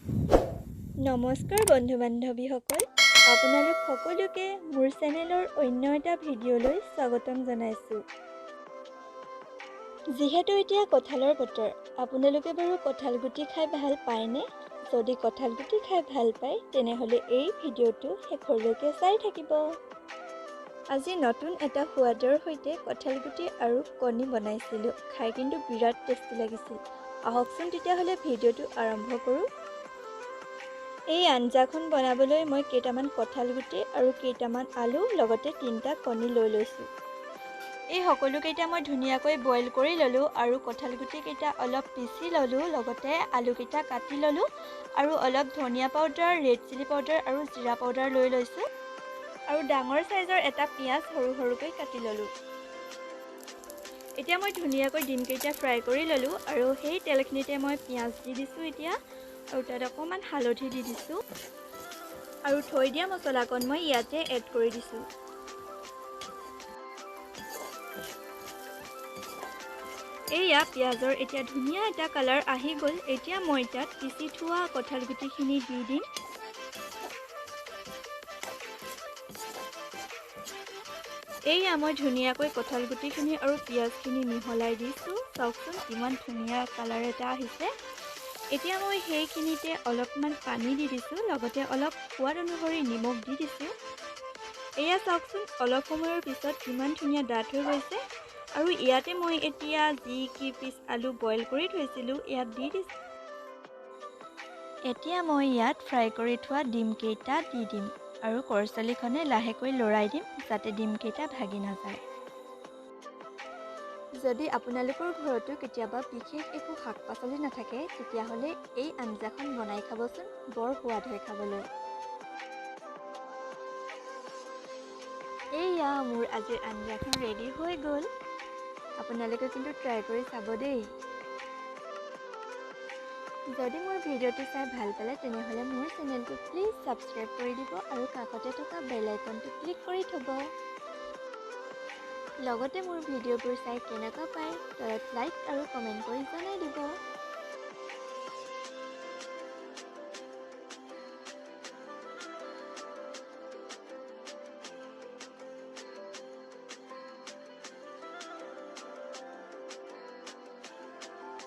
নমস্কাৰ বন্ধু বান্ধৱীসকল, আপোনালোক সকলোকে মোৰ চেনেলৰ অন্য এটা ভিডিঅ'লৈ স্বাগতম জনাইছোঁ। যিহেতু এতিয়া কঁঠালৰ বতৰ, আপোনালোকে বাৰু কঁঠাল গুটি খাই ভাল পায়নে? যদি কঁঠাল গুটি খাই ভাল পায় তেনেহ'লে এই ভিডিঅ'টো শেষলৈকে চাই থাকিব। আজি নতুন এটা সোৱাদৰ সৈতে কঁঠাল গুটি আৰু কণী বনাইছিলোঁ, খাই কিন্তু বিৰাট টেষ্টি লাগিছিল। আহকচোন তেতিয়াহ'লে ভিডিঅ'টো আৰম্ভ কৰোঁ। এই আঞ্জাখন বনাবলৈ মই কেইটামান কঁঠাল গুটি আৰু কেইটামান আলু লগতে 3টা কণী লৈ লৈছোঁ। এই সকলোকেইটা মই ধুনীয়াকৈ বইল কৰি ল'লোঁ আৰু কঁঠাল গুটিকেইটা অলপ পিচি ল'লোঁ, লগতে আলুকেইটা কাটি ল'লোঁ আৰু অলপ ধনিয়া পাউডাৰ, ৰেড চিলি পাউডাৰ আৰু জিৰা পাউডাৰ লৈ লৈছোঁ আৰু ডাঙৰ চাইজৰ এটা পিঁয়াজ সৰু সৰুকৈ কাটি ল'লোঁ। এতিয়া মই ধুনীয়াকৈ ডিমকেইটা ফ্ৰাই কৰি ল'লোঁ আৰু সেই তেলখিনিতে মই পিঁয়াজ দি দিছোঁ এতিয়া আৰু তাত অকণমান হালধি দি দিছোঁ আৰু থৈ দিয়া মছলাকণ মই ইয়াতে এড কৰি দিছোঁ। এইয়া পিঁয়াজৰ এতিয়া ধুনীয়া এটা কালাৰ আহি গ'ল। এতিয়া মই তাত পিচি থোৱা কঁঠাল গুটিখিনি দি দিম। এইয়া মই ধুনীয়াকৈ কঁঠাল গুটিখিনি আৰু পিঁয়াজখিনি মিহলাই দিছোঁ। চাওকচোন কিমান ধুনীয়া কালাৰ এটা আহিছে। এতিয়া মই সেইখিনিতে অলপমান পানী দি দিছোঁ, লগতে অলপ সোৱাদ অনুসৰি নিমখ দি দিছোঁ। এয়া চাওকচোন অলপ সময়ৰ পিছত কিমান ধুনীয়া ডাঠ হৈ গৈছে। আৰু ইয়াতে মই এতিয়া যি কি পিচ আলু বইল কৰি থৈছিলোঁ ইয়াত দি দিছোঁ। এতিয়া মই ইয়াত ফ্ৰাই কৰি থোৱা ডিমকেইটা দি দিম আৰু কৰচলিখনে লাহেকৈ লৰাই দিম যাতে ডিমকেইটা ভাগি নাযায়। যদি আপোনালোকৰ ঘৰতো কেতিয়াবা বিশেষ একো শাক পাচলি নাথাকে তেতিয়াহ'লে এই আঞ্জাখন বনাই খাবচোন, বৰ সোৱাদ হয় খাবলৈ। এইয়া মোৰ আজিৰ আঞ্জাখন ৰেডি হৈ গ'ল। আপোনালোকে কিন্তু ট্ৰাই কৰি চাব দেই। যদি মোৰ ভিডিঅ'টো চাই ভাল পালে তেনেহ'লে মোৰ চেনেলটো প্লিজ ছাবস্ক্ৰাইব কৰি দিব আৰু কাষতে থকা বেল আইকনটো ক্লিক কৰি থ'ব। লগতে মোৰ ভিডিঅ'বোৰ চাই কেনেকুৱা পায় তলত লাইক আৰু কমেণ্ট কৰি জনাই দিব।